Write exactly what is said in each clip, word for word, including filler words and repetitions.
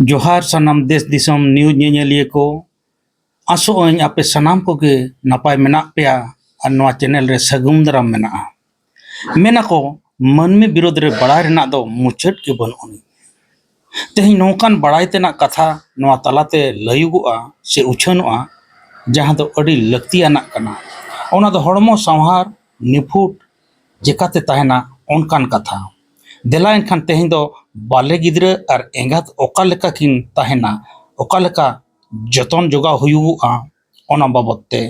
ᱡᱚᱦᱟᱨ ᱥᱟᱱᱟᱢ ᱫᱮᱥ ᱫᱤᱥᱚᱢ ᱱᱤᱭᱩᱡᱽ ᱧᱮᱧᱮᱞᱤᱭᱟᱹ ᱠᱚ᱾ ᱟᱥᱚᱜ ᱟᱹᱧ ᱟᱯᱮ ᱥᱟᱱᱟᱢ ᱠᱚᱜᱮ ᱱᱟᱯᱟᱭ ᱢᱮᱱᱟᱜ ᱯᱮᱭᱟ ᱟᱨ ᱱᱚᱣᱟ ᱪᱮᱱᱮᱞ ᱨᱮ ᱥᱟᱹᱜᱩᱱ ᱫᱟᱨᱟᱢ ᱢᱮᱱᱟᱜᱼᱟ᱾ ᱢᱮᱱᱟᱠᱚ, ᱢᱟᱹᱱᱢᱤ ᱵᱤᱨᱳᱫᱷ ᱨᱮ ᱵᱟᱲᱟᱭ ᱨᱮᱱᱟᱜ ᱫᱚ ᱢᱩᱪᱟᱹᱫ ᱜᱮ ᱵᱟᱹᱱᱩᱜ ᱟᱹᱱᱤᱡ᱾ ᱛᱮᱦᱮᱧ ᱱᱚᱝᱠᱟᱱ ᱵᱟᱲᱟᱭ ᱛᱮᱱᱟᱜ ᱠᱟᱛᱷᱟ ᱱᱚᱣᱟ ᱛᱟᱞᱟᱛᱮ ᱞᱟᱹᱭᱩᱜᱚᱜᱼᱟ ᱥᱮ ᱩᱪᱷᱟᱹᱱᱚᱜᱼᱟ, ᱡᱟᱦᱟᱸ ᱫᱚ ᱟᱹᱰᱤ ᱞᱟᱹᱠᱛᱤᱭᱟᱱᱟᱜ ᱠᱟᱱᱟ᱾ ᱚᱱᱟ ᱫᱚ ᱦᱚᱲᱢᱚ ᱥᱟᱶᱦᱟᱨ ᱱᱤᱯᱷᱩᱴ ᱪᱮᱠᱟᱛᱮ ᱛᱟᱦᱮᱱᱟ, ᱚᱱᱠᱟᱱ ᱠᱟᱛᱷᱟ᱾ ᱫᱮᱞᱟ ᱮᱱᱠᱷᱟᱱ ᱛᱮᱦᱮᱧ ᱫᱚ ᱵᱟᱞᱮ ᱜᱤᱫᱽᱨᱟᱹ ᱟᱨ ᱮᱸᱜᱟᱛ ᱚᱠᱟ ᱞᱮᱠᱟ ᱠᱤᱱ ᱛᱟᱦᱮᱱᱟ, ᱚᱠᱟ ᱞᱮᱠᱟ ᱡᱚᱛᱚᱱ ᱡᱚᱜᱟᱣ ᱦᱩᱭᱩᱜᱚᱜᱼᱟ, ᱚᱱᱟ ᱵᱟᱵᱚᱫ ᱛᱮ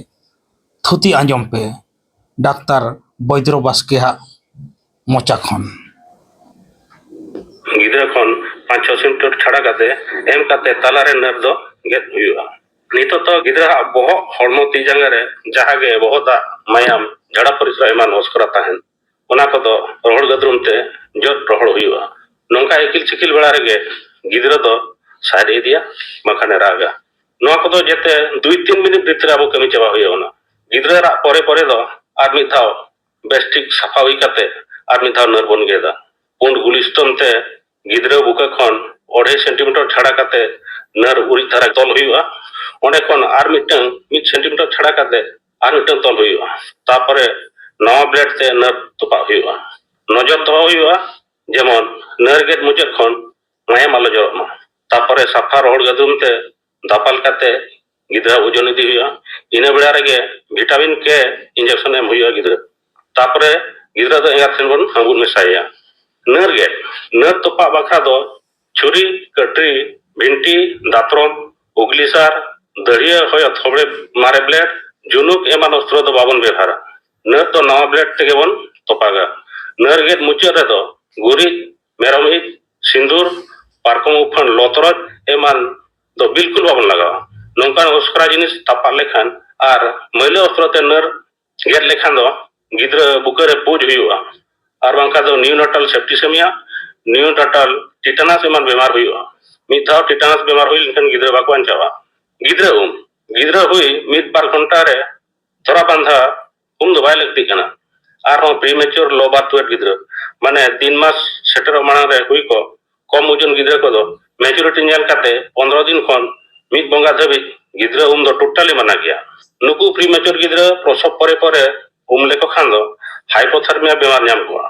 ᱛᱷᱩᱛᱤ ᱟᱸᱡᱚᱢ ᱯᱮ ᱰᱟᱠᱛᱟᱨ ᱵᱳᱭᱫᱨᱚ ᱵᱟᱥᱠᱮᱭᱟᱜ ᱢᱚᱪᱟ ᱠᱷᱚᱱ᱾ ᱜᱤᱫᱽᱨᱟᱹ ᱠᱷᱚᱱ ᱯᱟᱸᱪ ᱪᱷᱚ ᱥᱮᱱᱴᱤᱢᱤᱴᱟᱨ ᱪᱷᱟᱲᱟ ᱠᱟᱛᱮ ᱮᱢ ᱠᱟᱛᱮ ᱛᱟᱞᱟᱨᱮ ᱱᱟᱹᱨ ᱫᱚ ᱜᱮᱫ ᱦᱩᱭᱩᱜᱼᱟ᱾ ᱱᱤᱛᱚᱜ ᱫᱚ ᱜᱤᱫᱽᱨᱟᱹᱣᱟᱜ ᱵᱚᱦᱚᱜ, ᱦᱚᱲᱢᱚ, ᱛᱤ ᱡᱟᱸᱜᱟ ᱨᱮ ᱡᱟᱦᱟᱸ ᱜᱮ ᱵᱚᱦᱚᱜ ᱫᱟᱜ, ᱢᱟᱭᱟᱢ, ᱡᱷᱟᱲᱟ ᱯᱚᱨᱤᱥᱨᱟ ᱮᱢᱟᱱ ᱚᱥᱠᱨᱟ ᱛᱟᱦᱮᱱ, ᱚᱱᱟ ᱠᱚᱫᱚ ᱨᱚᱦᱚᱲ ᱜᱟᱹᱫᱨᱩᱢ ᱛᱮ ᱡᱚᱫ ᱨᱚᱦᱚᱲ ᱦᱩᱭᱩᱜᱼᱟ᱾ ᱱᱚᱝᱠᱟ ᱤᱠᱤᱞ ᱪᱤᱠᱤᱞ ᱵᱮᱲᱟ ᱨᱮᱜᱮ ᱜᱤᱫᱽᱨᱟᱹ ᱫᱚ ᱥᱟᱰᱮ ᱤᱫᱤᱭᱟ, ᱵᱟᱝᱠᱷᱟᱱᱮ ᱨᱟᱜᱟ᱾ ᱱᱚᱣᱟ ᱠᱚᱫᱚ ᱡᱟᱛᱮ ᱫᱩᱭ ᱛᱤᱱ ᱢᱤᱱᱤᱴ ᱵᱷᱤᱛᱨᱤ ᱟᱵᱚ ᱠᱟᱹᱢᱤ ᱪᱟᱵᱟ ᱦᱩᱭᱩᱜᱼᱟ᱾ ᱚᱱᱟ ᱜᱤᱫᱽᱨᱟᱹ ᱨᱟᱜ ᱯᱚᱨᱮ ᱯᱚᱨᱮ ᱫᱚ ᱟᱨ ᱢᱤᱫ ᱫᱷᱟᱣ ᱵᱮᱥ ᱴᱷᱤᱠ ᱥᱟᱯᱷᱟ ᱦᱩᱭ ᱠᱟᱛᱮ ᱟᱨ ᱢᱤᱫ ᱫᱷᱟᱣ ᱱᱟᱹᱨ ᱵᱚᱱ ᱜᱮᱫᱟ᱾ ᱯᱩᱸᱰ ᱜᱩᱞᱤ ᱥᱩᱛᱟᱹᱢ ᱛᱮ ᱜᱤᱫᱽᱨᱟᱹ ᱵᱩᱠᱟᱹ ᱠᱷᱚᱱ ᱚᱲᱟᱭ ᱥᱮᱱᱴᱤᱢᱤᱴᱟᱨ ᱪᱷᱟᱲᱟ ᱠᱟᱛᱮ ᱱᱟᱹᱨ ᱩᱨᱤᱡ ᱫᱷᱟᱨᱟ ᱛᱚᱞ ᱦᱩᱭᱩᱜᱼᱟ᱾ ᱚᱸᱰᱮ ᱠᱷᱚᱱ ᱟᱨ ᱢᱤᱫᱴᱟᱝ ᱢᱤᱫ ᱥᱮᱱᱴᱤᱢᱤᱴᱟᱨ ᱪᱷᱟᱲᱟ ᱠᱟᱛᱮ ᱟᱨ ᱢᱤᱫᱴᱟᱝ ᱛᱚᱞ ᱦᱩᱭᱩᱜᱼᱟ᱾ ᱛᱟᱨᱯᱚᱨᱮ ᱱᱟᱣᱟ ᱵᱞᱮᱰ ᱛᱮ ᱱᱟᱹᱨ ᱛᱚᱯᱟᱜ ᱦᱩᱭᱩᱜᱼᱟ᱾ ᱱᱚᱡᱚᱨ ᱫᱚᱦᱚ ᱦᱩᱭᱩᱜᱼᱟ ᱡᱮᱢᱚᱱ ᱱᱟᱹᱨ ᱜᱮᱫ ᱢᱩᱪᱟᱹᱫ ᱠᱷᱚᱱ ᱢᱟᱭᱟᱢ ᱟᱞᱚ ᱡᱚᱨᱚᱜ ᱢᱟ᱾ ᱛᱟᱨᱯᱚᱨᱮ ᱥᱟᱯᱷᱟ ᱨᱚᱦᱚᱲ ᱜᱟᱹᱫᱨᱩᱢ ᱛᱮ ᱫᱟᱯᱟᱞ ᱠᱟᱛᱮ ᱜᱤᱫᱽᱨᱟᱹ ᱳᱡᱚᱱ ᱤᱫᱤ ᱦᱩᱭᱩᱜᱼᱟ᱾ ᱤᱱᱟᱹ ᱵᱮᱲᱟ ᱨᱮᱜᱮ ᱵᱷᱤᱴᱟᱢᱤᱱ ᱠᱮ ᱤᱧᱡᱮᱠᱥᱚᱱ ᱮᱢ ᱦᱩᱭᱩᱜᱼᱟ ᱜᱤᱫᱽᱨᱟᱹ᱾ ᱛᱟᱨᱯᱚᱨᱮ ᱜᱤᱫᱽᱨᱟᱹ ᱫᱚ ᱮᱸᱜᱟᱛ ᱴᱷᱮᱱ ᱵᱚᱱ ᱟᱹᱜᱩ ᱢᱮᱥᱟᱭᱮᱭᱟ᱾ ᱱᱟᱹᱨ ᱜᱮᱫ, ᱱᱟᱹᱨ ᱛᱚᱯᱟᱜ ᱵᱟᱠᱷᱨᱟ ᱫᱚ ᱪᱷᱩᱨᱤ, ᱠᱟᱹᱴᱨᱤ, ᱵᱷᱤᱱᱴᱤ, ᱫᱟᱛᱨᱚᱢ, ᱩᱜᱽᱞᱤ ᱥᱟᱨ, ᱫᱟᱹᱲᱤᱭᱟᱹ ᱦᱚᱭ ᱛᱷᱚᱵᱲᱮ ᱢᱟᱨᱮ ᱵᱞᱮᱰ, ᱡᱩᱱᱩᱠ ᱮᱢᱟᱱ ᱚᱥᱛᱨᱚ ᱫᱚ ᱵᱟᱵᱚᱱ ᱵᱮᱵᱷᱟᱨᱟ᱾ ᱱᱟᱹᱨ ᱫᱚ ᱱᱟᱣᱟ ᱵᱞᱮᱰ ᱛᱮᱜᱮ ᱵᱚᱱ ᱛᱚᱯᱟᱜᱟ᱾ ᱱᱟᱹᱨ ᱜᱮᱫ ᱢᱩᱪᱟᱹᱫ ᱨᱮᱫᱚ ᱜᱩᱨᱤᱡ, ᱢᱮᱨᱚᱢ ᱤᱡ, ᱥᱤᱸᱫᱩᱨ, ᱯᱟᱨᱠᱚᱢ ᱩᱯᱷᱟᱹᱱ ᱞᱚᱛᱨᱚᱡ ᱮᱢᱟᱱ ᱫᱚ ᱵᱤᱞᱠᱩᱞ ᱵᱟᱵᱚᱱ ᱞᱟᱜᱟᱣᱟ᱾ ᱱᱚᱝᱠᱟᱱ ᱚᱥᱠᱨᱟ ᱡᱤᱱᱤᱥ ᱛᱟᱯᱟᱜ ᱞᱮᱠᱷᱟᱱ ᱟᱨ ᱢᱟᱹᱭᱞᱟᱹ ᱚᱥᱛᱨᱚ ᱛᱮ ᱱᱟᱹᱨ ᱜᱮᱫ ᱞᱮᱠᱷᱟᱱ ᱫᱚ ᱜᱤᱫᱽᱨᱟᱹ ᱵᱩᱠᱟᱹ ᱨᱮ ᱯᱩᱡ ᱦᱩᱭᱩᱜᱼᱟ, ᱟᱨ ᱵᱟᱝᱠᱷᱟᱱ ᱫᱚ ᱱᱤᱭᱩᱱᱟᱴᱟᱞ ᱥᱮᱯᱴᱤᱥᱮᱢᱤᱭᱟ, ᱱᱤᱭᱩᱱᱟᱴᱟᱞ ᱴᱤᱴᱟᱱᱟᱥ ᱮᱢᱟᱱ ᱵᱮᱢᱟᱨ ᱦᱩᱭᱩᱜᱼᱟ᱾ ᱢᱤᱫ ᱫᱷᱟᱣ ᱴᱤᱴᱟᱱᱟᱥ ᱵᱮᱢᱟᱨ ᱦᱩᱭ ᱞᱮᱱᱠᱷᱟᱱ ᱜᱤᱫᱽᱨᱟᱹ ᱵᱟᱠᱚ ᱵᱟᱧᱪᱟᱣᱟ᱾ ᱜᱤᱫᱽᱨᱟᱹ ᱩᱢ, ᱜᱤᱫᱽᱨᱟᱹ ᱦᱩᱭ ᱢᱤᱫ ᱵᱟᱨ ᱜᱷᱚᱱᱴᱟ ᱨᱮ ᱛᱷᱚᱲᱟ ᱵᱟᱸᱫᱷᱟ ᱩᱢ ᱫᱚ ᱵᱟᱭ ᱞᱟᱹᱠᱛᱤᱜ ᱠᱟᱱᱟ᱾ ᱟᱨᱦᱚᱸ ᱯᱨᱤᱢᱮᱪᱩᱨ ᱞᱳ ᱵᱟᱨᱛᱷ ᱳᱭᱮᱴ ᱜᱤᱫᱽᱨᱟᱹ, ᱢᱟᱱᱮ ᱛᱤᱱ ᱢᱟᱥ ᱥᱮᱴᱮᱨᱚᱜ ᱢᱟᱲᱟᱝ ᱨᱮ ᱦᱩᱭ ᱠᱚ ᱠᱚᱢ ᱳᱡᱚᱱ ᱜᱤᱫᱽᱨᱟᱹ ᱠᱚᱫᱚ ᱢᱮᱪᱩᱨᱤᱴᱤ ᱧᱮᱞ ᱠᱟᱛᱮ ᱯᱚᱱᱨᱚ ᱫᱤᱱ ᱠᱷᱚᱱ ᱢᱤᱫ ᱵᱚᱸᱜᱟ ᱫᱷᱟᱹᱵᱤᱡ ᱜᱤᱫᱽᱨᱟᱹ ᱩᱢ ᱫᱚ ᱴᱳᱴᱟᱞᱤ ᱢᱟᱱᱟ ᱜᱮᱭᱟ᱾ ᱱᱩᱠᱩ ᱯᱨᱤᱢᱮᱪᱩᱨ ᱜᱤᱫᱽᱨᱟᱹ ᱯᱨᱚᱥᱚᱵ ᱯᱚᱨᱮ ᱯᱚᱨᱮ ᱩᱢ ᱞᱮᱠᱚ ᱠᱷᱟᱱ ᱫᱚ ᱦᱟᱭᱯᱳᱛᱷᱟᱨᱢᱤᱭᱟ ᱵᱮᱢᱟᱨ ᱧᱟᱢ ᱠᱚᱣᱟ᱾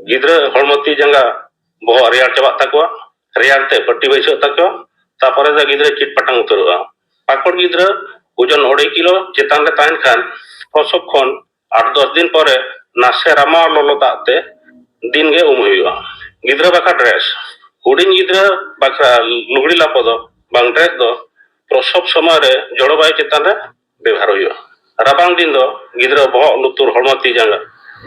ᱜᱤᱫᱽᱨᱟᱹ ᱦᱚᱲᱢᱚ ᱛᱤ ᱡᱟᱸᱜᱟ ᱵᱚᱦᱚᱜ ᱨᱮᱭᱟᱲ ᱪᱟᱵᱟᱜ ᱛᱟᱠᱚᱣᱟ, ᱨᱮᱭᱟᱲ ᱛᱮ ᱯᱟᱹᱴᱤ ᱵᱟᱹᱭᱥᱟᱹᱜ ᱛᱟᱠᱚᱣᱟ, ᱛᱟᱯᱚᱨᱮ ᱫᱚ ᱜᱤᱫᱽᱨᱟᱹ ᱪᱤᱴ ᱯᱟᱴᱟᱝ ᱩᱛᱟᱹᱨᱚᱜᱼᱟ᱾ ᱯᱟᱠᱚᱲ ᱜᱤᱫᱽᱨᱟᱹ ᱳᱡᱚᱱ ᱟᱹᱲᱟᱹᱭ ᱠᱤᱞᱳ ᱪᱮᱛᱟᱱ ᱨᱮ ᱛᱟᱦᱮᱱ ᱠᱷᱟᱱ ᱯᱨᱚᱥᱚᱵ ᱠᱷᱚᱱ ᱟᱴ ᱫᱚᱥ ᱫᱤᱱ ᱯᱚᱨᱮ ᱱᱟᱥᱮ ᱨᱟᱢᱟᱣ ᱞᱚᱞᱚ ᱫᱟᱜ ᱛᱮ ᱫᱤᱱ ᱜᱮ ᱩᱢ ᱦᱩᱭᱩᱜᱼᱟ᱾ ᱜᱤᱫᱽᱨᱟᱹ ᱵᱟᱠᱷᱨᱟ ᱰᱨᱮᱥ᱾ ᱦᱩᱰᱤᱧ ᱜᱤᱫᱽᱨᱟᱹ ᱵᱟᱠᱷᱨᱟ ᱞᱩᱜᱽᱲᱤ ᱞᱟᱯᱚ ᱫᱚ ᱵᱟᱝ ᱰᱨᱮᱥ ᱫᱚ ᱯᱨᱚᱥᱚᱵ ᱥᱚᱢᱚᱭ ᱨᱮ ᱡᱚᱲᱚ ᱵᱟᱭᱩ ᱪᱮᱛᱟᱱ ᱨᱮ ᱵᱮᱵᱷᱟᱨ ᱦᱩᱭᱩᱜᱼᱟ᱾ ᱨᱟᱵᱟᱝ ᱫᱤᱱ ᱫᱚ ᱜᱤᱫᱽᱨᱟᱹ ᱵᱚᱦᱚᱜ, ᱞᱩᱛᱩᱨ, ᱦᱚᱲᱢᱚ, ᱛᱤ ᱡᱟᱸᱜᱟ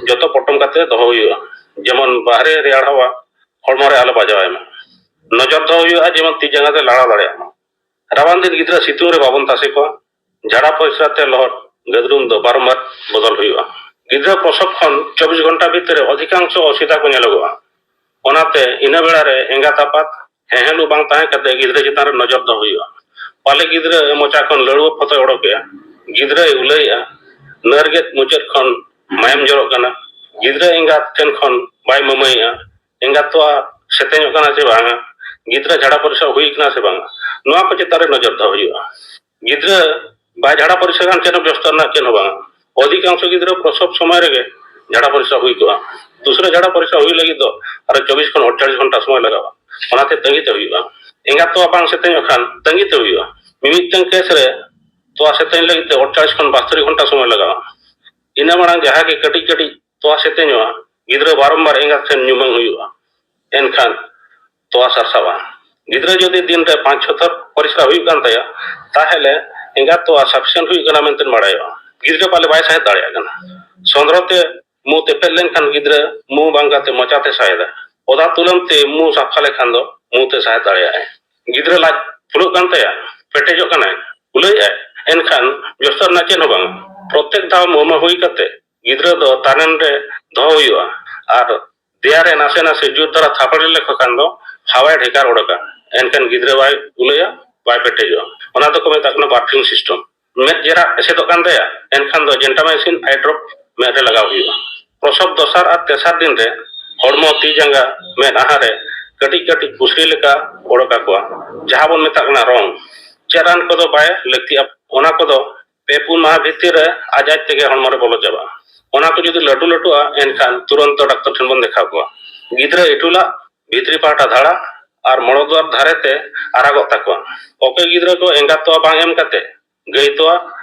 ᱡᱚᱛᱚ ᱯᱚᱴᱚᱢ ᱠᱟᱛᱮ ᱫᱚᱦᱚ ᱦᱩᱭᱩᱜᱼᱟ, ᱡᱮᱢᱚᱱ ᱵᱟᱦᱨᱮ ᱨᱮᱭᱟᱲ ᱦᱟᱣᱟ ᱦᱚᱲᱢᱚ ᱨᱮ ᱟᱞᱚ ᱵᱟᱡᱟᱣᱟᱭ ᱢᱟ᱾ ᱱᱚᱡᱚᱨ ᱫᱚᱦᱚ ᱦᱩᱭᱩᱜᱼᱟ ᱡᱮᱢᱚᱱ ᱛᱤ ᱡᱟᱸᱜᱟ ᱛᱮ ᱞᱟᱲᱟᱣ ᱫᱟᱲᱮᱭᱟᱜ ᱢᱟ᱾ ᱨᱟᱵᱟᱝ ᱫᱤᱱ ᱜᱤᱫᱽᱨᱟᱹ ᱥᱤᱛᱩᱝ ᱨᱮ ᱵᱟᱵᱚᱱ ᱛᱟᱥᱮ ᱠᱚᱣᱟ᱾ ᱡᱷᱟᱲᱟ ᱯᱚᱨᱤᱥᱨᱟ ᱛᱮ ᱞᱚᱦᱚᱫ ᱜᱟᱹᱫᱨᱩᱢ ᱫᱚ ᱵᱟᱨᱚᱢᱵᱟᱨ ᱵᱚᱫᱚᱞ ᱦᱩᱭᱩᱜᱼᱟ᱾ ᱜᱤᱫᱽᱨᱟᱹ ᱯᱨᱚᱥᱚᱵ ᱠᱷᱚᱱ ᱪᱚᱵᱵᱤᱥ ᱜᱷᱚᱱᱴᱟ ᱵᱷᱤᱛᱤᱨ ᱨᱮ ᱚᱫᱷᱤᱠᱟᱝᱥᱚ ᱚᱥᱩᱵᱤᱫᱷᱟ ᱠᱚ ᱧᱮᱞᱚᱜᱚᱜᱼᱟ᱾ ᱚᱱᱟᱛᱮ ᱤᱱᱟᱹ ᱵᱮᱲᱟ ᱨᱮ ᱮᱸᱜᱟᱛ ᱟᱯᱟᱛ ᱦᱮᱦᱮᱞᱩ ᱵᱟᱝ ᱛᱟᱦᱮᱸ ᱠᱟᱛᱮ ᱜᱤᱫᱽᱨᱟᱹ ᱪᱮᱛᱟᱱ ᱨᱮ ᱱᱚᱡᱚᱨ ᱫᱚᱦᱚ ᱦᱩᱭᱩᱜᱼᱟ᱾ ᱯᱟᱞᱮ ᱜᱤᱫᱽᱨᱟᱹ ᱢᱚᱪᱟ ᱠᱷᱚᱱ ᱞᱟᱹᱲᱣᱟᱹ ᱯᱷᱚᱛᱚᱭ ᱚᱰᱚᱠᱮᱜᱼᱟ, ᱜᱤᱫᱽᱨᱟᱹᱭ ᱩᱞᱟᱹᱭᱮᱜᱼᱟ, ᱱᱟᱹᱨ ᱜᱮᱫ ᱢᱩᱪᱟᱹᱫ ᱠᱷᱚᱱ ᱢᱟᱭᱟᱢ ᱡᱚᱨᱚᱜ ᱠᱟᱱᱟ, ᱜᱤᱫᱽᱨᱟᱹ ᱮᱸᱜᱟᱛ ᱴᱷᱮᱱ ᱠᱷᱚᱱ ᱵᱟᱭ ᱢᱟᱹᱢᱟᱹᱭᱮᱜᱼᱟ, ᱮᱸᱜᱟᱛ ᱛᱚᱣᱟ ᱥᱮᱛᱮᱧᱚᱜ ᱠᱟᱱᱟ ᱥᱮ ᱵᱟᱝᱟ, ᱜᱤᱫᱽᱨᱟᱹ ᱡᱷᱟᱲᱟ ᱯᱚᱨᱤᱥᱨᱟ ᱦᱩᱭ ᱠᱟᱱᱟ ᱥᱮ ᱵᱟᱝᱟ, ᱱᱚᱣᱟ ᱠᱚ ᱪᱮᱛᱟᱱ ᱨᱮ ᱱᱚᱡᱚᱨ ᱫᱚᱦᱚ ᱦᱩᱭᱩᱜᱼᱟ᱾ ᱜᱤᱫᱽᱨᱟᱹ ᱵᱟᱭ ᱡᱷᱟᱲᱟ ᱯᱚᱨᱤᱥᱨᱟ ᱠᱷᱟᱱ ᱪᱮᱫ ᱦᱚᱸ ᱵᱮᱥᱛᱚ ᱨᱮᱱᱟᱜ ᱪᱮᱫ ᱦᱚᱸ ᱵᱟᱝᱟ᱾ ᱚᱫᱷᱤᱠᱟᱝᱥᱚ ᱜᱤᱫᱽᱨᱟᱹ ᱯᱨᱚᱥᱚᱵ ᱥᱚᱢᱚᱭ ᱨᱮᱜᱮ ᱡᱷᱟᱲᱟ ᱯᱚᱨᱤᱥᱨᱟ ᱦᱩᱭ ᱠᱚᱜᱼᱟ᱾ ᱫᱩᱥᱨᱟᱹ ᱡᱷᱟᱲᱟ ᱯᱚᱨᱤᱥᱨᱟ ᱦᱩᱭ ᱞᱟᱹᱜᱤᱫ ᱫᱚ ᱟᱨᱚ ᱪᱚᱵᱵᱤᱥ ᱠᱷᱚᱱ ᱟᱴᱪᱚᱞᱞᱤᱥ ᱜᱷᱚᱱᱴᱟ ᱥᱚᱢᱚᱭ ᱞᱟᱜᱟᱜᱼᱟ᱾ ᱚᱱᱟᱛᱮ ᱛᱟᱺᱜᱤ ᱛᱮ ᱦᱩᱭᱩᱜᱼᱟ᱾ ᱮᱸᱜᱟᱛ ᱛᱚᱣᱟ ᱵᱟᱝ ᱥᱮᱛᱮᱧᱚᱜ ᱠᱷᱟᱱ ᱛᱟᱺᱜᱤ ᱛᱮ ᱦᱩᱭᱩᱜᱼᱟ᱾ ᱢᱤᱢᱤᱫᱴᱟᱝ ᱠᱮᱥ ᱨᱮ ᱛᱚᱣᱟ ᱥᱮᱛᱮᱧ ᱞᱟᱹᱜᱤᱫ ᱛᱮ ᱟᱴᱪᱚᱞᱞᱤᱥ ᱠᱷᱚᱱ ᱵᱟᱥᱛᱨᱤ ᱜᱷᱚᱱᱴᱟ ᱥᱚᱢᱚᱭ ᱞᱟᱜᱟᱜᱼᱟ᱾ ᱤᱱᱟᱹ ᱢᱟᱲᱟᱝ ᱡᱟᱦᱟᱸ ᱜᱮ ᱠᱟᱹᱴᱤᱡ ᱠᱟᱹᱴᱤᱡ ᱛᱚᱣᱟ ᱥᱮᱛᱮᱧᱚᱜᱼᱟ, ᱜᱤᱫᱽᱨᱟᱹ ᱵᱟᱨᱚᱢᱵᱟᱨ ᱮᱸᱜᱟᱛ ᱴᱷᱮᱱ ᱧᱩᱢᱟᱹᱝ ᱦᱩᱭᱩᱜᱼᱟ, ᱮᱱᱠᱷᱟᱱ ᱛᱚᱣᱟ ᱥᱟᱨᱥᱟᱣᱟ᱾ ᱜᱤᱫᱽᱨᱟᱹ ᱡᱩᱫᱤ ᱫᱤᱱ ᱨᱮ ᱯᱟᱸᱪ ᱪᱷᱚ ᱛᱷᱚᱨ ᱯᱚᱨᱤᱥᱨᱟ ᱦᱩᱭᱩᱜ ᱠᱟᱱ ᱛᱟᱭᱟ, ᱛᱟᱦᱚᱞᱮ ᱮᱸᱜᱟᱛ ᱛᱚᱣᱟ ᱥᱟᱯᱷᱤᱥᱤᱭᱮᱱᱴ ᱦᱩᱭᱩᱜ ᱠᱟᱱᱟ ᱢᱮᱱᱛᱮ ᱵᱟᱲᱟᱭᱚᱜᱼᱟ᱾ ᱜᱤᱫᱽᱨᱟᱹ ᱯᱟᱞᱮ ᱵᱟᱭ ᱥᱟᱦᱮᱫ ᱫᱟᱲᱮᱭᱟᱜ ᱠᱟᱱᱟ᱾ ᱥᱚᱸᱫᱽᱨᱚ ᱛᱮ ᱢᱩ ᱛᱮᱯᱮᱫ ᱞᱮᱱᱠᱷᱟᱱ ᱜᱤᱫᱽᱨᱟᱹ ᱢᱩ ᱵᱟᱝ ᱠᱟᱛᱮ ᱢᱚᱪᱟ ᱛᱮ ᱥᱟᱦᱮᱫᱟ᱾ ᱚᱫᱟ ᱛᱩᱞᱟᱹᱢ ᱛᱮ ᱢᱩ ᱥᱟᱯᱷᱟ ᱞᱮᱠᱷᱟᱱ ᱫᱚ ᱢᱩ ᱛᱮ ᱥᱟᱦᱮᱫ ᱫᱟᱲᱮᱭᱟᱜᱼᱟᱭ᱾ ᱜᱤᱫᱽᱨᱟᱹ ᱞᱟᱡ ᱯᱷᱩᱞᱟᱹᱜ ᱠᱟᱱ ᱛᱟᱭᱟ, ᱯᱮᱴᱮᱡᱚᱜ ᱠᱟᱱᱟᱭ, ᱩᱞᱟᱹᱭᱮᱫ ᱟᱭ, ᱮᱱᱠᱷᱟᱱ ᱡᱚᱥᱛᱚᱨ ᱨᱮᱱᱟᱜ ᱪᱮᱫ ᱦᱚᱸ ᱵᱟᱝ᱾ ᱯᱨᱚᱛᱮᱠ ᱫᱷᱟᱣ ᱢᱟᱹᱢᱟᱹ ᱦᱩᱭ ᱠᱟᱛᱮ ᱜᱤᱫᱽᱨᱟᱹ ᱫᱚ ᱛᱟᱨᱮᱱ ᱨᱮ ᱫᱚᱦᱚ ᱦᱩᱭᱩᱜᱼᱟ ᱟᱨ ᱫᱮᱭᱟ ᱨᱮ ᱱᱟᱥᱮ ᱱᱟᱥᱮ ᱡᱳᱨ ᱫᱷᱟᱨᱟ ᱛᱷᱟᱯᱲᱤ ᱞᱮᱠᱚ ᱠᱷᱟᱱ ᱫᱚ ᱦᱟᱣᱟᱭ ᱰᱷᱮᱠᱟᱨ ᱚᱰᱚᱠᱟ, ᱮᱱᱠᱷᱟᱱ ᱜᱤᱫᱽᱨᱟᱹ ᱵᱟᱭ ᱩᱞᱟᱹᱭᱟ, ᱵᱟᱭ ᱯᱮᱴᱮᱡᱚᱜᱼᱟ᱾ ᱚᱱᱟ ᱫᱚᱠᱚ ᱢᱮᱛᱟᱜ ᱠᱟᱱᱟ ᱵᱟᱨᱯᱷᱤᱝ ᱥᱤᱥᱴᱮᱢ᱾ ᱢᱮᱫ ᱡᱮᱨᱟᱜ ᱮᱥᱮᱫᱚᱜ ᱠᱟᱱ ᱛᱟᱭᱟ, ᱮᱱᱠᱷᱟᱱ ᱫᱚ gentamicin eye drop ᱢᱮᱫ ᱨᱮ ᱞᱟᱜᱟᱣ ᱦᱩᱭᱩᱜᱼᱟ᱾ ᱯᱨᱚᱥᱚᱵ ᱫᱚᱥᱟᱨ ᱟᱨ ᱛᱮᱥᱟᱨ ᱫᱤᱱ ᱨᱮ ᱦᱚᱲᱢᱚ, ᱛᱤ ᱡᱟᱸᱜᱟ, ᱢᱮᱫ ᱟᱦᱟ ᱨᱮ ᱠᱟᱹᱴᱤᱡ ᱠᱟᱹᱴᱤᱡ ᱯᱩᱥᱨᱤ ᱞᱮᱠᱟ ᱚᱰᱚᱠ ᱟᱠᱚᱣᱟ, ᱡᱟᱦᱟᱸ ᱵᱚᱱ ᱢᱮᱛᱟᱜ ᱠᱟᱱᱟ ᱨᱚᱝ᱾ ᱪᱮᱫ ᱨᱟᱱ ᱠᱚᱫᱚ ᱵᱟᱭ ᱞᱟᱹᱠᱛᱤᱜᱼᱟ, ᱚᱱᱟ ᱠᱚᱫᱚ ᱯᱮ ᱯᱩᱱ ᱢᱟᱦᱟ ᱵᱷᱤᱛᱤᱨ ᱨᱮ ᱟᱡ ᱟᱡ ᱛᱮᱜᱮ ᱦᱚᱲᱢᱚ ᱨᱮ ᱵᱚᱞᱚ ᱪᱟᱵᱟᱜᱼᱟ᱾ ᱚᱱᱟ ᱠᱚ ᱡᱩᱫᱤ ᱞᱟᱹᱴᱩ ᱞᱟᱹᱴᱩᱜᱼᱟ, ᱮᱱᱠᱷᱟᱱ ᱛᱩᱨᱚᱱᱛᱚ ᱰᱟᱠᱛᱚᱨ ᱴᱷᱮᱱ ᱵᱚᱱ ᱫᱮᱠᱷᱟᱣ ᱠᱚᱣᱟ᱾ ᱜᱤᱫᱽᱨᱟᱹ ᱤᱴᱩᱞᱟᱜ ᱵᱷᱤᱛᱨᱤ ᱯᱟᱦᱴᱟ ᱫᱷᱟᱲᱟ ᱟᱨ ᱢᱚᱲᱚ ᱫᱩᱣᱟᱨ ᱫᱷᱟᱨᱮ ᱛᱮ ᱟᱨᱟᱜᱚᱜ ᱛᱟᱠᱚᱣᱟ᱾ ᱚᱠᱚᱭ ᱜᱤᱫᱽᱨᱟᱹ ᱠᱚ ᱮᱸᱜᱟᱛ ᱛᱚᱣᱟ ᱵᱟᱝ ᱮᱢ ᱠᱟᱛᱮ ᱜᱟᱹᱭ ᱛᱚᱣᱟ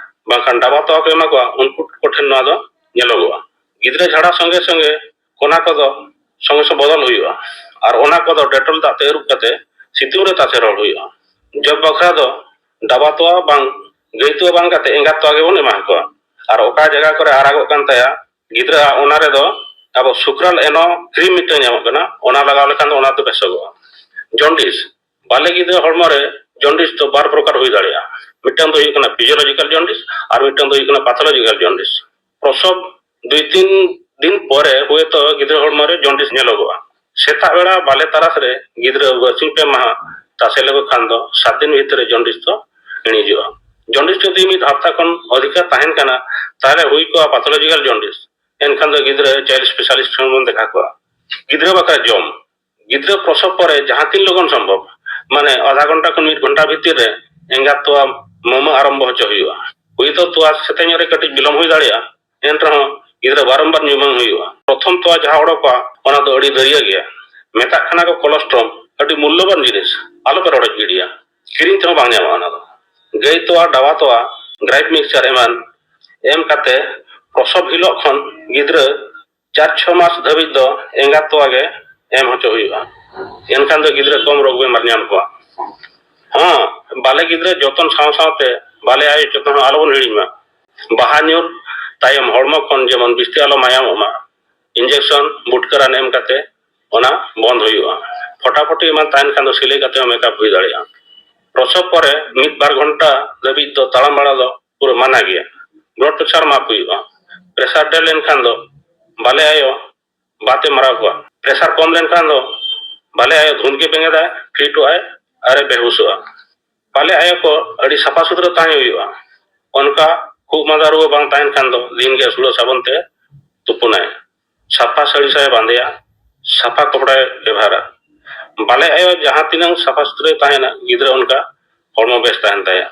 ᱵᱟᱝᱠᱷᱟᱱ ᱰᱟᱵᱟ ᱛᱚᱣᱟ ᱠᱚ ᱮᱢᱟ ᱠᱚᱣᱟ, ᱩᱱᱠᱩ ᱠᱚᱴᱷᱮᱱ ᱱᱚᱣᱟ ᱫᱚ ᱧᱮᱞᱚᱜᱚᱜᱼᱟ᱾ ᱜᱤᱫᱽᱨᱟᱹ ᱡᱷᱟᱲᱟ ᱥᱚᱸᱜᱮ ᱥᱚᱸᱜᱮ ᱠᱚᱱᱟ ᱠᱚᱫᱚ ᱥᱚᱸᱜᱮ ᱥᱚᱸᱜᱮ ᱵᱚᱫᱚᱞ ᱦᱩᱭᱩᱜᱼᱟ, ᱟᱨ ᱚᱱᱟ ᱠᱚᱫᱚ ᱰᱮᱴᱚᱞ ᱫᱟᱜ ᱛᱮ ᱟᱹᱨᱩᱵ ᱠᱟᱛᱮ ᱥᱤᱛᱩᱝ ᱨᱮ ᱛᱟᱥᱮ ᱨᱚᱦᱚᱲ ᱦᱩᱭᱩᱜᱼᱟ᱾ ᱡᱚᱢ ᱵᱟᱠᱷᱨᱟ ᱫᱚ ᱰᱟᱵᱟ ᱛᱚᱣᱟ ᱵᱟᱝ ᱜᱟᱹᱭ ᱛᱚᱣᱟ ᱵᱟᱝ ᱠᱟᱛᱮ ᱮᱸᱜᱟᱛ ᱛᱚᱣᱟ ᱜᱮᱵᱚᱱ ᱮᱢᱟ ᱠᱚᱣᱟ᱾ ᱟᱨ ᱚᱠᱟ ᱡᱟᱭᱜᱟ ᱠᱚᱨᱮ ᱟᱨᱟᱜᱚᱜ ᱠᱟᱱ ᱛᱟᱭᱟ ᱜᱤᱫᱽᱨᱟᱹ, ᱚᱱᱟ ᱨᱮᱫᱚ ᱟᱵᱚ ᱥᱩᱠᱨᱟᱞ ᱮᱱᱳ ᱠᱨᱤᱢ ᱢᱤᱫᱴᱟᱝ ᱧᱟᱢᱚᱜ ᱠᱟᱱᱟ, ᱚᱱᱟ ᱞᱟᱜᱟᱣ ᱞᱮᱠᱷᱟᱱ ᱫᱚ ᱚᱱᱟ ᱫᱚ ᱵᱮᱥᱚᱜᱚᱜᱼᱟ᱾ ᱡᱚᱱᱰᱤᱥ, ᱵᱟᱞᱮ ᱜᱤᱫᱽᱨᱟᱹ ᱦᱚᱲᱢᱚ ᱨᱮ ᱡᱚᱱᱰᱤᱥ ᱫᱚ ᱵᱟᱨ ᱯᱨᱚᱠᱟᱨ ᱦᱩᱭ ᱫᱟᱲᱮᱭᱟᱜᱼᱟ᱾ ᱢᱤᱫᱴᱟᱝ ᱫᱚ ᱦᱩᱭᱩᱜ ᱠᱟᱱᱟ ᱯᱷᱤᱡᱤᱭᱳᱞᱚᱡᱤᱠᱟᱞ ᱡᱚᱱᱰᱤᱥ ᱟᱨ ᱢᱤᱫᱴᱟᱝ ᱫᱚ ᱦᱩᱭᱩᱜ ᱠᱟᱱᱟ ᱯᱟᱛᱷᱳᱞᱚᱡᱤᱠᱟᱞ ᱡᱚᱱᱰᱤᱥ᱾ ᱯᱨᱚᱥᱚᱵ ᱫᱩᱭ ᱛᱤᱱ ᱫᱤᱱ ᱯᱚᱨᱮ ᱦᱚᱭᱛᱚ ᱜᱤᱫᱽᱨᱟᱹ ᱦᱚᱲᱢᱚ ᱨᱮ ᱡᱚᱱᱰᱤᱥ ᱧᱮᱞᱚᱜᱚᱜᱼᱟ᱾ ᱥᱮᱛᱟᱜ ᱵᱮᱲᱟ ᱵᱟᱞᱮ ᱛᱟᱨᱟᱥ ᱨᱮ ᱜᱤᱫᱽᱨᱟᱹ ᱵᱟᱨᱥᱤᱧ ᱯᱮ ᱢᱟᱦᱟ ᱛᱟᱥᱮ ᱞᱮᱠᱚ ᱠᱷᱟᱱ ᱫᱚ ᱥᱟᱛ ᱫᱤᱱ ᱵᱷᱤᱛᱨᱤ ᱨᱮ ᱡᱚᱱᱰᱤᱥ ᱫᱚ ᱤᱬᱤᱡᱚᱜᱼᱟ᱾ ᱡᱚᱱᱰᱤᱥ ᱡᱩᱫᱤ ᱢᱤᱫ ᱦᱟᱯᱛᱟ ᱠᱷᱚᱱ ᱚᱫᱷᱤᱠᱟ ᱛᱟᱦᱮᱱ ᱠᱟᱱᱟ, ᱛᱟᱦᱚᱞᱮ ᱦᱩᱭ ᱠᱚᱜᱼᱟ ᱯᱟᱛᱷᱳᱞᱚᱡᱤᱠᱟᱞ ᱡᱚᱱᱰᱤᱥ᱾ ᱮᱱᱠᱷᱟᱱ ᱫᱚ ᱜᱤᱫᱽᱨᱟᱹ ᱪᱟᱭᱤᱞᱰ ᱥᱯᱮᱥᱟᱞᱤᱥᱴ ᱴᱷᱮᱱ ᱵᱚᱱ ᱫᱮᱠᱷᱟ ᱠᱚᱣᱟ᱾ ᱜᱤᱫᱽᱨᱟᱹ ᱵᱟᱠᱷᱨᱟ ᱡᱚᱢ, ᱜᱤᱫᱽᱨᱟᱹ ᱯᱨᱚᱥᱚᱵ ᱯᱚᱨᱮ ᱡᱟᱦᱟᱸ ᱛᱤᱱ ᱞᱚᱜᱚᱱ ᱥᱚᱢᱵᱷᱚᱵ, ᱢᱟᱱᱮ ᱟᱫᱷᱟ ᱜᱷᱚᱱᱴᱟ ᱠᱷᱚᱱ ᱢᱤᱫ ᱜᱷᱚᱱᱴᱟ ᱵᱷᱤᱛᱤᱨ ᱨᱮ ᱮᱸᱜᱟᱛ ᱛᱚᱣᱟ ᱢᱟᱹᱢᱟᱹ ᱟᱨᱟᱢᱵᱚ ᱦᱚᱪᱚ ᱦᱩᱭᱩᱜᱼᱟ᱾ ᱦᱩᱭᱛᱚ ᱛᱚᱣᱟ ᱥᱮᱛᱮᱧᱚᱜ ᱨᱮ ᱠᱟᱹᱴᱤᱡ ᱵᱤᱞᱚᱢ ᱦᱩᱭ ᱫᱟᱲᱮᱭᱟᱜᱼᱟ, ᱮᱱ ᱨᱮᱦᱚᱸ ᱜᱤᱫᱽᱨᱟᱹ ᱵᱟᱨᱚᱢᱵᱟᱨ ᱧᱩ ᱮᱢᱟᱭ ᱦᱩᱭᱩᱜᱼᱟ᱾ ᱯᱨᱚᱛᱷᱚᱢ ᱛᱚᱣᱟ ᱡᱟᱦᱟᱸ ᱚᱰᱚᱠᱚᱜᱼᱟ, ᱚᱱᱟ ᱫᱚ ᱟᱹᱰᱤ ᱫᱟᱹᱨᱭᱟᱹ ᱜᱮᱭᱟ, ᱢᱮᱛᱟᱜ ᱠᱟᱱᱟ ᱠᱚ ᱠᱚᱞᱚᱥᱴᱨᱚᱢ, ᱟᱹᱰᱤ ᱢᱩᱞᱞᱚᱵᱟᱱ ᱡᱤᱱᱤᱥ, ᱟᱞᱚᱯᱮ ᱨᱚᱰᱚᱡ ᱜᱤᱰᱤᱭᱟ, ᱠᱤᱨᱤᱧ ᱛᱮᱦᱚᱸ ᱵᱟᱝ ᱧᱟᱢᱚᱜᱼᱟ ᱚᱱᱟ ᱫᱚ᱾ ᱜᱟᱹᱭ ᱛᱚᱣᱟ, ᱰᱟᱵᱟ ᱛᱚᱣᱟ, ᱜᱨᱟᱭᱤᱯ ᱢᱤᱠᱥᱪᱟᱨ ᱮᱢᱟᱱ ᱮᱢ ᱠᱟᱛᱮ ᱯᱨᱚᱥᱚᱵ ᱦᱤᱞᱳᱜ ᱠᱷᱚᱱ ᱜᱤᱫᱽᱨᱟᱹ ᱪᱟᱨ ᱪᱷᱚ ᱢᱟᱥ ᱫᱷᱟᱹᱵᱤᱡ ᱫᱚ ᱮᱸᱜᱟᱛ ᱛᱚᱣᱟ ᱜᱮ ᱮᱢ ᱦᱚᱪᱚ ᱦᱩᱭᱩᱜᱼᱟ᱾ ᱮᱱᱠᱷᱟᱱ ᱫᱚ ᱜᱤᱫᱽᱨᱟᱹ ᱠᱚᱢ ᱨᱳᱜᱽ ᱵᱮᱢᱟᱨ ᱧᱟᱢ ᱠᱚᱣᱟ᱾ ᱦᱚᱸ, ᱵᱟᱞᱮ ᱜᱤᱫᱽᱨᱟᱹ ᱡᱚᱛᱚᱱ ᱥᱟᱶ ᱥᱟᱶᱛᱮ ᱵᱟᱞᱮ ᱟᱭᱳ ᱡᱚᱛᱚᱱ ᱦᱚᱸ ᱟᱞᱚᱵᱚᱱ ᱦᱤᱲᱤᱧ ᱢᱟ᱾ ᱵᱟᱦᱟ ᱧᱩᱨ ᱛᱟᱭᱚᱢ ᱦᱚᱲᱢᱚ ᱠᱷᱚᱱ ᱡᱮᱢᱚᱱ ᱵᱤᱥᱛᱤ ᱟᱞᱚ ᱢᱟᱭᱟᱢᱚᱜ ᱢᱟ, ᱤᱧᱡᱮᱠᱥᱚᱱ ᱵᱩᱴᱠᱟᱹ ᱨᱟᱱ ᱮᱢ ᱠᱟᱛᱮ ᱚᱱᱟ ᱵᱚᱱᱫ ᱦᱩᱭᱩᱜᱼᱟ᱾ ᱯᱷᱚᱴᱟᱯᱷᱚᱴᱤ ᱮᱢᱟᱱ ᱛᱟᱦᱮᱱ ᱠᱷᱟᱱ ᱫᱚ ᱥᱤᱞᱟᱹᱭ ᱠᱟᱛᱮ ᱦᱚᱸ ᱢᱮᱠᱟᱯ ᱦᱩᱭ ᱫᱟᱲᱮᱭᱟᱜᱼᱟ᱾ ᱯᱨᱚᱥᱚᱵ ᱯᱚᱨᱮ ᱢᱤᱫ ᱵᱟᱨ ᱜᱷᱚᱱᱴᱟ ᱫᱷᱟᱹᱵᱤᱡ ᱫᱚ ᱛᱟᱲᱟᱢ ᱵᱟᱲᱟ ᱫᱚ ᱯᱩᱨᱟᱹ ᱢᱟᱱᱟ ᱜᱮᱭᱟ᱾ ᱵᱞᱟᱰ ᱯᱨᱮᱥᱟᱨ ᱢᱟᱯ ᱦᱩᱭᱩᱜᱼᱟ᱾ ᱯᱨᱮᱥᱟᱨ ᱰᱷᱮᱨ ᱞᱮᱱᱠᱷᱟᱱ ᱫᱚ ᱵᱟᱞᱮ ᱟᱭᱳ ᱵᱟᱛᱮ ᱢᱟᱨᱟᱣ ᱠᱚᱣᱟ᱾ ᱯᱨᱮᱥᱟᱨ ᱠᱚᱢ ᱞᱮᱱᱠᱷᱟᱱ ᱫᱚ ᱵᱟᱞᱮ ᱟᱭᱳ ᱫᱷᱩᱸᱫ ᱜᱮ ᱵᱮᱸᱜᱮᱫᱟᱭ, ᱯᱷᱤᱴᱚᱜ ᱟᱭ ᱟᱨᱮ ᱵᱮᱦᱩᱥᱚᱜᱼᱟ᱾ ᱵᱟᱞᱮ ᱟᱭᱳ ᱠᱚ ᱟᱹᱰᱤ ᱥᱟᱯᱷᱟ ᱥᱩᱛᱨᱟᱹ ᱛᱟᱦᱮᱸ ᱦᱩᱭᱩᱜᱼᱟ᱾ ᱚᱱᱠᱟ ᱠᱷᱩᱜ ᱢᱟᱸᱫᱟ ᱨᱩᱣᱟᱹ ᱵᱟᱝ ᱛᱟᱦᱮᱱ ᱠᱷᱟᱱ ᱫᱚ ᱫᱤᱱ ᱜᱮ ᱥᱩᱲᱟᱹ ᱥᱟᱵᱚᱱ ᱛᱮ ᱛᱩᱯᱩᱱᱟᱭ, ᱥᱟᱯᱷᱟ ᱥᱟᱹᱲᱤ ᱥᱟᱭ ᱵᱟᱸᱫᱮᱭᱟ, ᱥᱟᱯᱷᱟ ᱠᱚᱯᱲᱟᱭ ᱵᱮᱵᱷᱟᱨᱟ᱾ ᱵᱟᱞᱮ ᱟᱭᱳ ᱡᱟᱦᱟᱸ ᱛᱤᱱᱟᱹᱝ ᱥᱟᱯᱷᱟ ᱥᱩᱛᱨᱟᱹᱭ ᱛᱟᱦᱮᱱᱟ, ᱜᱤᱫᱽᱨᱟᱹ ᱚᱱᱠᱟ ᱦᱚᱲᱢᱚ ᱵᱮᱥ ᱛᱟᱦᱮᱱ ᱛᱟᱭᱟ᱾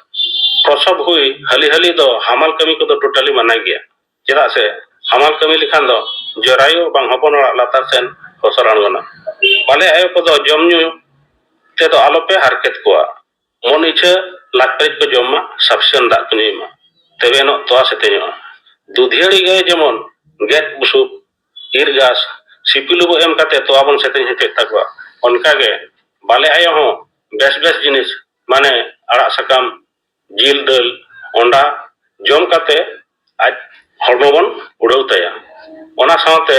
ᱯᱨᱚᱥᱚᱵ ᱦᱩᱭ ᱦᱟᱹᱞᱤ ᱦᱟᱹᱞᱤ ᱫᱚ ᱦᱟᱢᱟᱞ ᱠᱟᱹᱢᱤ ᱠᱚᱫᱚ totally ᱢᱟᱱᱟ ᱜᱮᱭᱟ᱾ ᱪᱮᱫᱟᱜ ᱥᱮ ᱦᱟᱢᱟᱞ ᱠᱟᱹᱢᱤ ᱞᱮᱠᱷᱟᱱ ᱫᱚ ᱡᱚᱨᱟᱭᱩ ᱵᱟᱝ ᱦᱚᱯᱚᱱ ᱚᱲᱟᱜ ᱞᱟᱛᱟᱨ ᱥᱮᱱ ᱦᱚᱥᱚᱨ ᱟᱬᱜᱚᱱᱟ᱾ ᱵᱟᱞᱮ ᱟᱭᱳ ᱠᱚᱫᱚ ᱡᱚᱢ ᱧᱩ ᱛᱮᱫᱚ ᱟᱞᱚᱯᱮ ᱦᱟᱨᱠᱮᱛ ᱠᱚᱣᱟ᱾ ᱢᱚᱱ ᱤᱪᱷᱟᱹ ᱞᱟᱡ ᱯᱮᱨᱮᱡ ᱠᱚ ᱡᱚᱢ ᱢᱟ, sufficient ᱫᱟᱜ ᱠᱚ ᱧᱩᱭ ᱢᱟ, ᱛᱚᱵᱮ ᱟᱹᱱᱤᱡ ᱛᱚᱣᱟ ᱥᱮᱛᱮᱧᱚᱜᱼᱟ᱾ ᱫᱩᱫᱷᱤᱭᱟᱹᱲᱤ ᱜᱟᱹᱭ ᱡᱮᱢᱚᱱ ᱜᱮᱫ ᱵᱩᱥᱩᱵ, ᱤᱨ ᱜᱷᱟᱥ, ᱥᱤᱯᱤ ᱞᱩᱵᱩᱜ ᱮᱢ ᱠᱟᱛᱮ ᱛᱚᱣᱟ ᱵᱚᱱ ᱥᱮᱛᱮᱧ ᱦᱚᱪᱚᱭᱮᱫ ᱛᱟᱠᱚᱣᱟ, ᱚᱱᱠᱟᱜᱮ ᱵᱟᱞᱮ ᱟᱭᱳ ᱦᱚᱸ ᱵᱮᱥ ᱵᱮᱥ ᱡᱤᱱᱤᱥ, ᱢᱟᱱᱮ ᱟᱲᱟᱜ ᱥᱟᱠᱟᱢ, ᱡᱤᱞ, ᱫᱟᱹᱞ, ᱚᱸᱰᱟ ᱡᱚᱢ ᱠᱟᱛᱮ ᱟᱡ ᱦᱚᱲᱢᱚ ᱵᱚᱱ ᱩᱰᱟᱹᱣ ᱛᱟᱭᱟ᱾ ᱚᱱᱟ ᱥᱟᱶᱛᱮ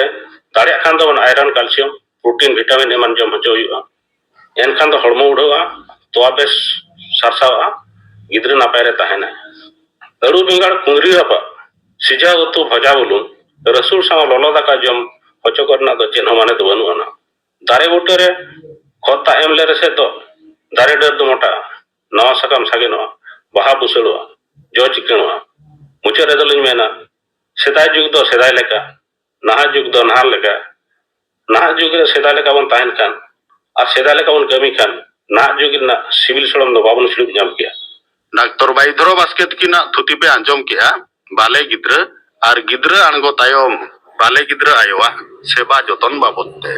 ᱫᱟᱲᱮᱭᱟᱜ ᱠᱷᱟᱱ ᱫᱚᱵᱚᱱ iron, calcium, protein, vitamin ᱮᱢᱟᱱ ᱡᱚᱢ ᱦᱚᱪᱚ ᱦᱩᱭᱩᱜᱼᱟ᱾ ᱮᱱᱠᱷᱟᱱ ᱫᱚ ᱦᱚᱲᱢᱚ ᱩᱰᱟᱹᱣᱼᱟ, ᱛᱚᱣᱟ ᱵᱮᱥ ᱥᱟᱨᱥᱟᱣᱼᱟ, ᱜᱤᱫᱽᱨᱟᱹ ᱱᱟᱯᱟᱭ ᱨᱮ ᱛᱟᱦᱮᱱᱟᱭ᱾ ᱟᱹᱲᱩ, ᱵᱮᱸᱜᱟᱲ, ᱠᱩᱸᱫᱽᱨᱤ ᱨᱟᱯᱟᱜ, ᱥᱤᱡᱷᱟ ᱩᱛᱩ, ᱵᱷᱟᱡᱟ ᱵᱩᱞᱩᱝ, ᱨᱟᱹᱥᱩᱱ ᱥᱟᱶ ᱞᱚᱞᱚ ᱫᱟᱠᱟ ᱡᱚᱢ ᱦᱚᱪᱚ ᱠᱚ ᱨᱮᱱᱟᱜ ᱫᱚ ᱪᱮᱫ ᱦᱚᱸ ᱢᱟᱱᱮ ᱫᱚ ᱵᱟᱹᱱᱩᱜ ᱟᱱᱟ᱾ ᱫᱟᱨᱮ ᱵᱩᱴᱟᱹ ᱨᱮ ᱠᱷᱚᱛ ᱫᱟᱜ ᱮᱢ ᱞᱮ ᱨᱮᱥᱮᱫ ᱫᱚ ᱫᱟᱨᱮ ᱰᱟᱹᱨ ᱫᱚ ᱢᱚᱴᱟᱜᱼᱟ, ᱱᱟᱣᱟ ᱥᱟᱠᱟᱢ ᱥᱟᱜᱮᱱᱚᱜᱼᱟ, ᱵᱟᱦᱟ ᱵᱩᱥᱟᱹᱲᱚᱜᱼᱟ, ᱡᱚ ᱪᱤᱠᱟᱹᱬᱚᱜᱼᱟ᱾ ᱢᱩᱪᱟᱹᱫ ᱨᱮᱫᱚ ᱞᱤᱧ ᱢᱮᱱᱟ, ᱥᱮᱫᱟᱭ ᱡᱩᱜᱽ ᱫᱚ ᱥᱮᱫᱟᱭ ᱞᱮᱠᱟ, ᱱᱟᱦᱟᱜ ᱡᱩᱜᱽ ᱫᱚ ᱱᱟᱦᱟᱜ ᱞᱮᱠᱟ᱾ ᱱᱟᱦᱟᱜ ᱡᱩᱜᱽ ᱨᱮ ᱥᱮᱫᱟᱭ ᱞᱮᱠᱟ ᱵᱚᱱ ᱛᱟᱦᱮᱱ ᱠᱷᱟᱱ ᱟᱨ ᱥᱮᱫᱟᱭ ᱞᱮᱠᱟ ᱵᱚᱱ ᱠᱟᱹᱢᱤ ᱠᱷᱟᱱ, ᱱᱟᱦᱟᱜ ᱡᱩᱜᱽ ᱨᱮᱱᱟᱜ ᱥᱤᱵᱤᱞ ᱥᱚᱲᱚᱢ ᱫᱚ ᱵᱟᱵᱚᱱ ᱥᱤᱲᱩᱵ ᱧᱟᱢ ᱠᱮᱭᱟ᱾ ᱰᱟᱠᱛᱚᱨ ᱵᱟᱭᱤᱫᱷᱚᱨᱚ ᱵᱟᱥᱠᱮ ᱛᱤᱠᱤᱱᱟᱜ ᱛᱷᱩᱛᱤ ᱯᱮ ᱟᱸᱡᱚᱢ ᱠᱮᱜᱼᱟ, ᱵᱟᱞᱮ ᱜᱤᱫᱽᱨᱟᱹ ᱟᱨ ᱜᱤᱫᱽᱨᱟᱹ ᱟᱬᱜᱚ ᱛᱟᱭᱚᱢ ᱵᱟᱞᱮ ᱜᱤᱫᱽᱨᱟᱹ ᱟᱭᱳᱣᱟᱜ ᱥᱮᱵᱟ ᱡᱚᱛᱚᱱ ᱵᱟᱵᱚᱫ ᱛᱮ᱾